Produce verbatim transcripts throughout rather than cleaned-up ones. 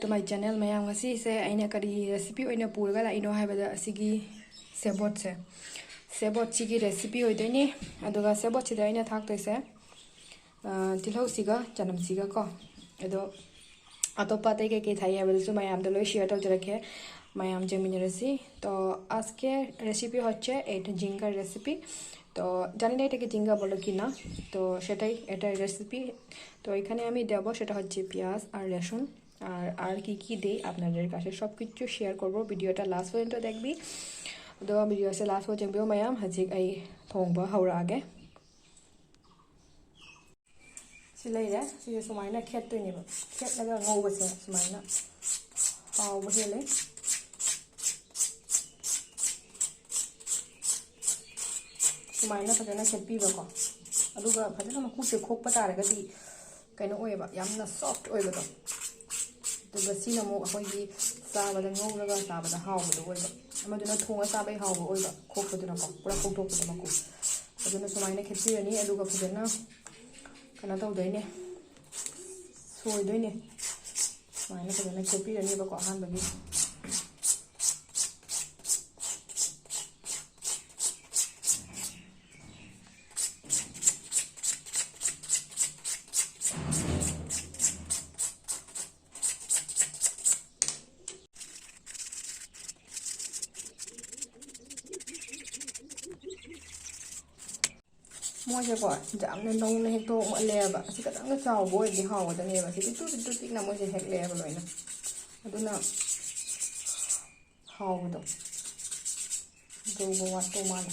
To my channel, ꯃꯌꯥꯝ, ꯉꯁꯤꯁꯦ ꯑꯩꯅ ꯀꯔꯤ recipe ꯑꯣꯏꯅ ꯄꯨꯔꯒ ꯂꯥꯛꯏꯅꯣ ꯍꯥꯏꯕꯗ, ꯑꯁꯤꯒꯤ ꯁꯦꯕꯣꯠꯁꯦ, ꯁꯦꯕꯣꯠꯁꯤꯒꯤ recipe ꯑꯣꯏꯗꯣꯏꯅꯤ꯫ ꯑꯗꯨꯒ ꯁꯦꯕꯣꯠꯁꯤꯗ ꯑꯩꯅ ꯊꯥꯛꯇꯣꯏꯁꯦ, ꯑ, ꯇꯤꯜꯍꯧꯁꯤꯒ ꯆꯅꯝꯁꯤꯒ ꯀꯣ꯫ ꯑꯗꯣ ꯑꯇꯣꯞꯄ ꯑꯇꯩ ꯀꯩꯀꯩ ꯊꯥꯛꯏ ꯍꯥꯏꯕꯗꯨꯁꯨ ꯃꯌꯥꯝꯗ ꯂꯣꯏ share ꯇꯧꯖꯔꯛꯀꯦ꯫ ꯃꯌꯥꯝ ꯌꯦꯡꯃꯤꯟꯅꯔꯁꯤ꯫ तो आज के recipe হচ্ছে এটা ঝিঙ্গার recipe। তো জানি না এটাকে ঝিঙ্গা বলো কি না, তো সেটাই এটার recipe। তো এখানে আমি দেবো সেটা হচ্ছে পেঁয়াজ আর রসুন, আর আর কি কি দেই আপনাদের কাছে সব কিছু share করবো। Video টা last পর্যন্ত দেখবি। ꯑꯗꯣ video ꯁꯦ last ꯐꯥꯎ ꯌꯦꯡꯕꯤꯌꯣ ꯃꯌꯥꯝ꯫ ꯍꯧꯖꯤꯛ ꯑꯩ ꯊꯣꯡꯕ ꯍꯧꯔꯛꯑꯒꯦ꯫ ꯁꯤ ꯂꯩꯔꯦ꯫ ꯁꯤꯁꯦ ꯁꯨꯃꯥꯏꯅ ꯈꯦꯠꯇꯣꯏꯅꯦꯕ꯫ ꯈꯦꯠꯂꯒ ꯉꯧꯕꯁꯦ ꯁꯨꯃꯥꯏꯅ ꯍꯥꯎꯕ ꯍꯦꯜꯂꯦ꯫ ꯁꯨꯃꯥꯏꯅ ꯐꯖꯅ ꯈꯦꯠꯄꯤꯕꯀꯣ꯫ ꯑꯗꯨꯒ ꯐꯖꯅ ꯃꯀꯨꯁꯦ ꯈꯣꯛꯄ ꯇꯥꯔꯒꯗꯤ ꯀꯩꯅꯣ ꯑꯣꯏꯌꯦꯕ, ꯌꯥꯝꯅ soft ꯑꯣꯏꯕꯗꯣ꯫ ꯑꯗꯨꯒ ꯁꯤꯅ ꯑꯃꯨꯛ ꯑꯩꯈꯣꯏꯒꯤ ꯆꯥꯕꯗ, ꯉꯧꯔꯒ ꯆꯥꯕꯗ ꯍꯥꯎꯕꯗꯣ ꯑꯣꯏꯕ꯫ ꯑꯃꯗꯨꯅ ꯊꯣꯡꯉ ꯆꯥꯕꯩ ꯍꯥꯎꯕ ꯑꯣꯏꯕ, ꯈꯣꯛꯄꯗꯨꯅꯀꯣ, ꯄꯨꯔꯥ ꯈꯣꯛꯇꯣꯛꯄꯗꯣ ꯃꯀꯨ꯫ ꯑꯗꯨꯅ ꯁꯨꯃꯥꯏꯅ ꯈꯦꯠꯄꯤꯔꯅꯤ꯫ ꯑꯗꯨꯒ ꯐꯖꯅ ꯀꯩꯅꯣ ꯇꯧꯗꯣꯏꯅꯦ, ꯁꯣꯏꯗꯣꯏꯅꯦ꯫ ꯁꯨꯃꯥꯏꯅ ꯐꯖꯅ ꯈꯦꯠꯄꯤꯔꯅꯦꯕꯀꯣ ꯑꯍꯥꯟꯕꯒꯤ꯫ ꯃꯣꯏꯁꯦꯀꯣ, ꯌꯥꯝꯅ ꯅꯧꯅ ꯍꯦꯛꯇꯣꯛꯑꯦꯕ꯫ ꯑꯁꯤ ꯈꯤꯇꯪꯒ ꯆꯥꯎꯕ ꯑꯣꯏꯔꯗꯤ ꯍꯥꯎꯒꯗꯕꯅꯦꯕ꯫ ꯑꯁꯤ ꯄꯤꯛꯇ꯭ꯔꯨ ꯄꯤꯛꯇ꯭ꯔꯨ ꯄꯤꯛꯅ ꯃꯣꯏꯁꯦ ꯍꯦꯛꯂꯛꯑꯦꯕ ꯂꯣꯏꯅ꯫ ꯑꯗꯨꯅ ꯍꯥꯎꯕꯗꯣ ꯇꯧꯕ ꯋꯥꯠꯇꯧ ꯃꯥꯜꯂꯦ꯫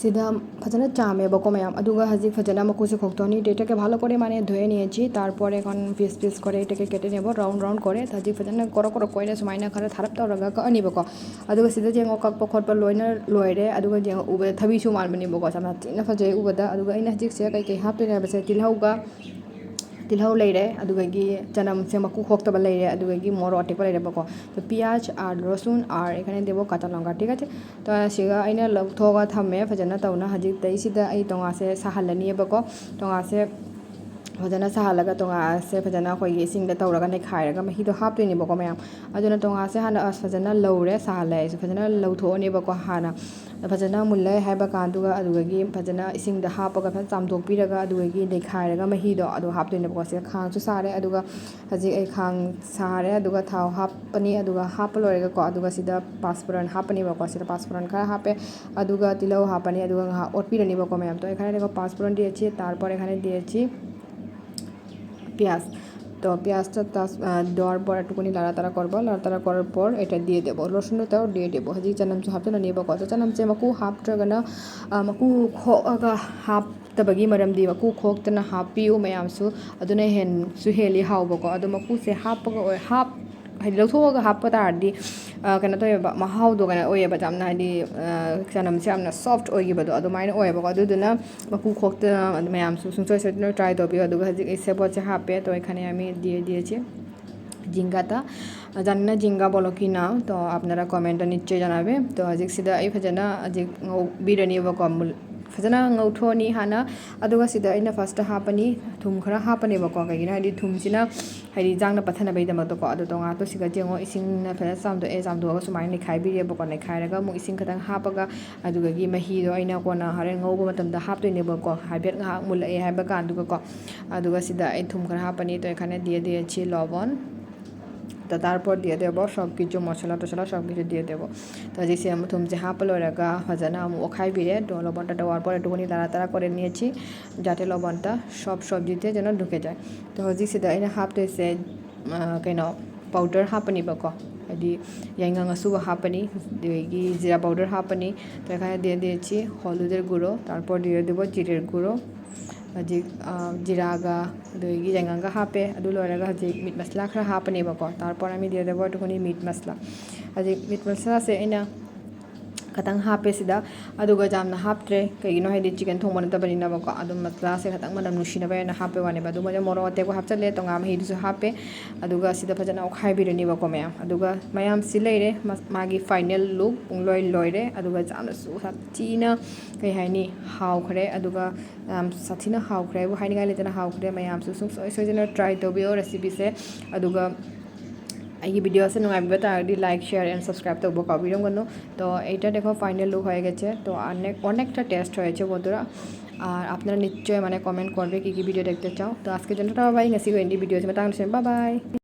ꯁꯤꯗ ꯐꯖꯅ ꯆꯥꯝꯃꯦꯕꯀꯣ ꯃꯌꯥꯝ꯫ ꯑꯗꯨꯒ ꯍꯧꯖꯤꯛ ꯐꯖꯅ ꯃꯀꯨꯁꯦ ꯈꯣꯛꯇꯣꯛꯑꯅꯤ। তো এটাকে ভালো করে মানে ধুয়ে নিয়েছি। তারপরে এখন পিস পিস করে এটাকে কেটে নেব, রাউন্ড রাউন্ড করে। তো ꯍꯧꯖꯤꯛ ꯐꯖꯅ ꯀꯣꯔꯣ ꯀꯣꯔꯣ ꯀꯣꯏꯅ ꯁꯨꯃꯥꯏꯅ ꯈꯔ ꯊꯥꯔꯞ ꯇꯧꯔꯒ ꯀꯛꯑꯅꯤꯕꯀꯣ꯫ ꯑꯗꯨꯒ ꯁꯤꯗ ꯌꯦꯡꯉꯣ, ꯀꯛꯄ ꯈꯣꯠꯄ ꯂꯣꯏꯅ ꯂꯣꯏꯔꯦ꯫ ꯑꯗꯨꯒ ꯌꯦꯡꯉꯣ, ꯎꯕꯗ ꯊꯕꯤꯁꯨ ꯃꯥꯟꯕꯅꯦꯕꯀꯣ, ꯌꯥꯝꯅ ꯊꯤꯅ ꯐꯖꯩ ꯎꯕꯗ꯫ ꯑꯗꯨꯒ ꯑꯩꯅ ꯍꯧꯖꯤꯛꯁꯦ ꯀꯩꯀꯩ ꯍꯥꯞꯇꯣꯏꯅꯣ ꯍꯥꯏꯕꯁꯦ, ꯇꯤꯜꯍꯧꯒ ꯇꯤꯜꯍꯧ ꯂꯩꯔꯦ, ꯑꯗꯨꯗꯒꯤ ꯆꯅꯝꯁꯦ ꯃꯀꯨ ꯈꯣꯛꯇꯕ ꯂꯩꯔꯦ, ꯑꯗꯨꯗꯒꯤ ꯃꯣꯔꯣꯛ ꯑꯇꯦꯛꯄ ꯂꯩꯔꯦꯕꯀꯣ꯫ ꯑꯗꯣ ꯄꯤꯌꯥꯖ, ꯑꯥ, ꯂꯣꯁꯨꯟ, ꯑꯥꯔ, ꯑꯩꯈꯣꯏꯅ ꯗꯦꯕꯣ ꯀꯥꯇꯥ ꯂꯣꯡꯒꯥ, ꯇꯤꯛ ꯑꯁꯦ꯫ ꯇꯣ ꯁꯤꯒ ꯑꯩꯅ ꯂꯧꯊꯣꯛꯑꯒ ꯊꯝꯃꯦ ꯐꯖꯅ ꯇꯧꯅ꯫ ꯍꯧꯖꯤꯛꯇꯩꯁꯤꯗ ꯑꯩ ꯇꯣꯉꯥꯁꯦ ꯁꯥꯍꯜꯂꯅꯤꯕꯀꯣ꯫ ꯇꯣꯉꯥꯁꯦ ꯐꯖꯅ ꯁꯥꯍꯜꯂꯒ ꯇꯣꯉꯥꯁꯦ ꯐꯖꯅ ꯑꯩꯈꯣꯏꯒꯤ ꯏꯁꯤꯡꯗ ꯇꯧꯔꯒ ꯅꯩꯈꯥꯏꯔꯒ ꯃꯍꯤꯗꯣ ꯍꯥꯞꯇꯣꯏꯅꯦꯕꯀꯣ ꯃꯌꯥꯝ꯫ ꯑꯗꯨꯅ ꯇꯣꯉꯥꯁꯦ ꯍꯥꯟꯅ ꯑꯁ ꯐꯖꯅ ꯂꯧꯔꯦ, ꯁꯥꯍꯜꯂꯦ ꯑꯩꯁꯨ ꯐꯖꯅ ꯂꯧꯊꯣꯛꯑꯅꯦꯕꯀꯣ ꯍꯥꯟꯅ꯫ ꯐꯖꯅ ꯃꯨꯜꯂꯦ ꯍꯥꯏꯕ ꯀꯥꯟꯗꯨꯒ ꯑꯗꯨꯗꯒꯤ ꯐꯖꯅ ꯏꯁꯤꯡꯗ ꯍꯥꯞꯄꯒ ꯐꯖꯅ ꯆꯥꯝꯊꯣꯛꯄꯤꯔꯒ ꯑꯗꯨꯗꯒꯤ ꯅꯩꯈꯥꯏꯔꯒ ꯃꯍꯤꯗꯣ ꯑꯗꯨ ꯍꯥꯞꯇꯣꯏꯅꯦꯕꯀꯣ꯫ ꯁꯤꯗ ꯈꯥꯡꯁꯨ ꯁꯥꯔꯦ, ꯑꯗꯨꯒ ꯍꯧꯖꯤꯛ ꯑꯩ ꯈꯥꯡ ꯁꯥꯔꯦ, ꯑꯗꯨꯒ ꯊꯥꯎ ꯍꯥꯞꯄꯅꯤ, ꯑꯗꯨꯒ ꯍꯥꯞꯄ ꯂꯣꯏꯔꯒꯀꯣ ꯑꯗꯨꯒ ꯁꯤꯗ ꯄꯥꯁꯄꯨꯔꯟ ꯍꯥꯞꯄꯅꯦꯕꯀꯣ꯫ ꯁꯤꯗ ꯄꯥꯁꯄꯨꯔꯟ ꯈꯔ ꯍꯥꯞꯄꯦ, ꯑꯗꯨꯒ ꯇꯤꯜꯍꯧ ꯍꯥꯞꯄꯅꯤ, ꯑꯗꯨꯒ ꯉꯥꯏꯍꯥꯛ ꯑꯣꯠꯄꯤꯔꯅꯤꯕꯀꯣ ꯃꯌꯥম꯫ তো এখানে দেখো পাঁচ ফোড়ন দিয়েছি, তারপর এখানে দিয়েছি পেঁয়াজ। তো পেঁয়াজটা তাস-, আহ, দেওয়ার পর একটুখানি লাড়াতাড়া করবো। লাড়াতাড়া করার পর এটা দিয়ে দেবো, রসুনটাও দিয়ে দেবো। ꯍꯧꯖꯤꯛ ꯆꯅꯝꯁꯨ ꯍꯥꯞꯆꯤꯜꯂꯅꯦꯕꯀꯣ꯫ ꯑꯗꯣ ꯆꯅꯝꯁꯦ ꯃꯀꯨ ꯍꯥꯞꯇ꯭ꯔꯒꯅ, ꯑ, ꯃꯀꯨ ꯈꯣꯛꯑꯒ ꯍꯥꯞꯇꯕꯒꯤ ꯃꯔꯝꯗꯤ ꯃꯀꯨ ꯈꯣꯛꯇꯅ ꯍꯥꯞꯄꯤꯌꯨ ꯃꯌꯥꯝꯁꯨ, ꯑꯗꯨꯅ ꯍꯦꯟꯁꯨ ꯍꯦꯜꯂꯤ ꯍꯥꯎꯕꯀꯣ꯫ ꯑꯗꯣ ꯃꯀꯨꯁꯦ ꯍꯥꯞꯄꯒ ꯑꯣꯏ-, ꯍꯥꯞ-, ꯍꯥꯏꯗꯤ ꯂꯧꯊꯣꯛꯑꯒ ꯍꯥꯞꯄ ꯇꯥꯔꯗꯤ, ꯑ, ꯀꯩꯅꯣ ꯇꯧꯋꯦꯕ, ꯃꯍꯥꯎꯗꯣ ꯀꯩꯅꯣ ꯑꯣꯏꯌꯦꯕ, ꯌꯥꯝꯅ ꯍꯥꯏꯗꯤ, ꯑ, ꯆꯅꯝꯁꯦ ꯌꯥꯝꯅ ꯁꯣꯐ ꯑꯣꯏꯈꯤꯕꯗꯣ ꯑꯗꯨꯃꯥꯏꯅ ꯑꯣꯏꯌꯦꯕꯀꯣ꯫ ꯑꯗꯨꯗꯨꯅ ꯃꯀꯨ ꯈꯣꯛꯇꯅ ꯃꯌꯥꯝꯁꯨ ꯁꯨꯡꯁꯣꯏ ꯁꯣꯏꯗꯅ try ꯇꯧꯕꯤꯌꯨ꯫ ꯑꯗꯨꯒ ꯍꯧꯖꯤꯛ ꯑꯩ ꯁꯦꯕꯣꯠꯁꯦ ꯍꯥꯞꯄꯦ, তো এখানে আমি দিয়ে দিয়েছি ঝিঙ্গাটা, জানি না ঝিঙ্গা বলো কি না, তো আপনারা comment নিশ্চয়ই জানাবে। তো ꯍꯧꯖꯤꯛꯁꯤꯗ ꯑꯩ ꯐꯖꯅ ꯍꯧꯖꯤꯛ ꯉꯧꯕꯤꯔꯅꯦꯕꯀꯣ, ꯃꯨꯜ-, ꯐꯖꯅ ꯉꯧꯊꯣꯛꯑꯅꯤ ꯍꯥꯟꯅ꯫ ꯑꯗꯨꯒ ꯁꯤꯗ ꯑꯩꯅ first ꯍꯥꯞꯄꯅꯤ, ꯊꯨꯝ ꯈꯔ ꯍꯥꯞꯄꯅꯦꯕꯀꯣ꯫ ꯀꯩꯒꯤꯅꯣ ꯍꯥꯏꯗꯤ ꯊꯨꯝꯁꯤꯅ ꯍꯥꯏꯗꯤ ꯏꯟꯖꯥꯡꯅ ꯄꯠꯊꯅꯕꯒꯤꯗꯃꯛꯇꯀꯣ꯫ ꯑꯗꯣ ꯇꯣꯉꯥꯟ ꯇꯣꯁꯤꯒ ꯌꯦꯡꯉꯣ, ꯏꯁꯤꯡꯅ ꯐꯖꯅ ꯆꯥꯝꯊꯣꯛꯑꯦ, ꯆꯥꯝꯊꯣꯛꯑꯒ ꯁꯨꯃꯥꯏꯅ ꯅꯩꯈꯥꯏꯕꯤꯔꯦꯕꯀꯣ꯫ ꯅꯩꯈꯥꯏꯔꯒ ꯑꯃꯨꯛ ꯏꯁꯤꯡ ꯈꯤꯇꯪ ꯍꯥꯞꯄꯒ ꯑꯗꯨꯗꯒꯤ ꯃꯍꯤꯗꯣ ꯑꯩꯅ ꯀꯣꯟꯅ ꯍꯣꯔꯦꯟ ꯉꯧꯕ ꯃꯇꯝꯗ ꯍꯥꯞꯇꯣꯏꯅꯦꯕꯀꯣ, ꯍꯥꯏꯐꯦꯠ ꯉꯥꯏꯍꯥꯛ ꯃꯨꯜꯂꯛꯑꯦ ꯍꯥꯏꯕ ꯀꯥꯟꯗꯨꯒꯀꯣ꯫ ꯑꯗꯨꯒ ꯁꯤꯗ ꯑꯩ ꯊꯨꯝ ꯈꯔ ꯍꯥꯞꯄꯅꯤ, তো এখানে দিয়ে দিয়েছি লবণ। তো তারপর দিয়ে দেবো সব কিছু মশলা টশলা সব কিছু দিয়ে দেবো। তো ꯍꯧꯖꯤꯛꯁꯦ ꯑꯃꯨꯛ ꯊꯨꯝꯁꯦ ꯍꯥꯞꯄ ꯂꯣꯏꯔꯒ ꯐꯖꯅ ꯑꯃꯨꯛ ꯑꯣꯠꯈꯥꯏꯕꯤꯔꯦ꯫ তো লবণটা দেওয়ার পর একটুখানি লাড়াতাড়া করে নিয়েছি, যাতে লবণটা সব সবজিতে যেন ঢুকে যায়। তো ꯍꯧꯖꯤꯛꯁꯤꯗ ꯑꯩꯅ ꯍꯥꯞꯇꯣꯏꯁꯦ, ꯑ, ꯀꯩꯅꯣ, powder ꯍꯥꯞꯄꯅꯦꯕꯀꯣ꯫ ꯍꯥꯏꯗꯤ ꯌꯥꯏꯉꯪ ꯑꯁꯨꯕ ꯍꯥꯞꯄꯅꯤ, ꯑꯗꯒꯤ ꯖꯤꯔꯥ powder ꯍꯥꯞꯄꯅꯤ, তো এখানে দিয়ে দিয়েছি হলুদের গুঁড়ো, তারপর দিয়ে দেবো জিরের গুঁড়ো, ꯍꯧꯖꯤꯛ, ꯑ, ꯖꯤꯔꯥꯒ ꯑꯗꯒꯤ ꯌꯥꯏꯉꯪꯒ ꯍꯥꯞꯄꯦ꯫ ꯑꯗꯨ ꯂꯣꯏꯔꯒ ꯍꯧꯖꯤꯛ meat masala ꯈꯔ ꯍꯥꯞꯄꯅꯦꯕꯀꯣ꯫ তারপর আমি দিয়ে দেবো একটুখানি meat masala꯫ ꯍꯧꯖꯤꯛ meat masalaꯁꯦ ꯑꯩꯅ ꯈꯇꯪ ꯍꯥꯞꯄꯦ ꯁꯤꯗ꯫ ꯑꯗꯨꯒ ꯌꯥꯝꯅ ꯍꯥꯞꯇ꯭ꯔꯦ, ꯀꯩꯒꯤꯅꯣ ꯍꯥꯏꯗꯤ ꯆꯤꯀꯟ ꯊꯣꯡꯕ ꯅꯠꯇꯕꯅꯤꯅꯀꯣ꯫ ꯑꯗꯨꯝ ꯃꯁꯂꯥꯁꯦ ꯈꯇꯪ ꯃꯅꯝ ꯅꯨꯡꯁꯤꯅꯕ ꯍꯥꯏꯅ ꯍꯥꯞꯄꯩ ꯋꯥꯅꯦꯕ꯫ ꯑꯗꯨꯒ ꯃꯣꯔꯣꯛ ꯑꯇꯦꯛꯄ ꯍꯥꯞꯆꯜꯂꯦ, ꯇꯣꯉꯥꯟ ꯃꯍꯤꯗꯨꯁꯨ ꯍꯥꯞꯄꯦ꯫ ꯑꯗꯨꯒ ꯁꯤꯗ ꯐꯖꯅ ꯑꯣꯠꯈꯥꯏꯕꯤꯔꯅꯤꯕꯀꯣ ꯃꯌꯥꯝ꯫ ꯑꯗꯨꯒ ꯃꯌꯥꯝ ꯁꯤ ꯂꯩꯔꯦ, ꯃꯥꯒꯤ ꯐꯥꯏꯅꯦꯜ ꯂꯨꯛ ꯄꯨꯡꯂꯣꯏ ꯂꯣꯏꯔꯦ꯫ ꯑꯗꯨꯒ ꯌꯥꯝꯅꯁꯨ ꯁꯥꯊꯤꯅ, ꯀꯩ ꯍꯥꯏꯅꯤ, ꯍꯥꯎꯈ꯭ꯔꯦ꯫ ꯑꯗꯨꯒ ꯌꯥꯝ ꯁꯥꯊꯤꯅ ꯍꯥꯎꯈ꯭ꯔꯦ ꯍꯥꯏꯕꯨ ꯍꯥꯏꯅꯤꯡꯉꯥꯏ ꯂꯩꯇꯅ ꯍꯥꯎꯈ꯭ꯔꯦ꯫ ꯃꯌꯥꯝꯁꯨ ꯁꯨꯡꯁꯣꯏ ꯁꯣꯏꯗꯅ ꯇ꯭ꯔꯥꯏ ꯇꯧꯕꯤꯌꯣ ꯔꯦꯁꯤꯄꯤꯁꯦ꯫ ꯑꯗꯨꯒ ꯑꯩꯒꯤ ꯚꯤꯗꯤꯑꯣꯁꯦ ꯅꯨꯡꯉꯥꯏꯕꯤꯕ ꯇꯥꯔꯒꯗꯤ ꯂꯥꯏꯛ, ꯁꯤꯌꯔ ꯑꯦꯟ ꯁꯕꯁꯀ꯭ꯔꯥꯏꯕ ꯇꯧꯕ ꯀꯥꯎꯕꯤꯔꯝꯒꯅꯨ꯫ ꯇꯣ এইটা দেখো ফাইনাল লুক হয়ে গেছে। তো অনেক অনেকটা টেস্ট হয়েছে বন্ধুরা। আর আপনারা নিশ্চয়ই মানে কমেন্ট করবে কী কী ভিডিও দেখতে চাও। তো আজকের জন্য টাটা বাই, ꯉꯁꯤꯒꯤ ꯑꯣꯏꯅꯗꯤ ꯚꯤꯗꯤꯑꯣꯁꯦ ꯃꯇꯥꯡꯗ ꯁꯦꯝ, ꯕꯥꯏ ꯕꯥꯏ꯫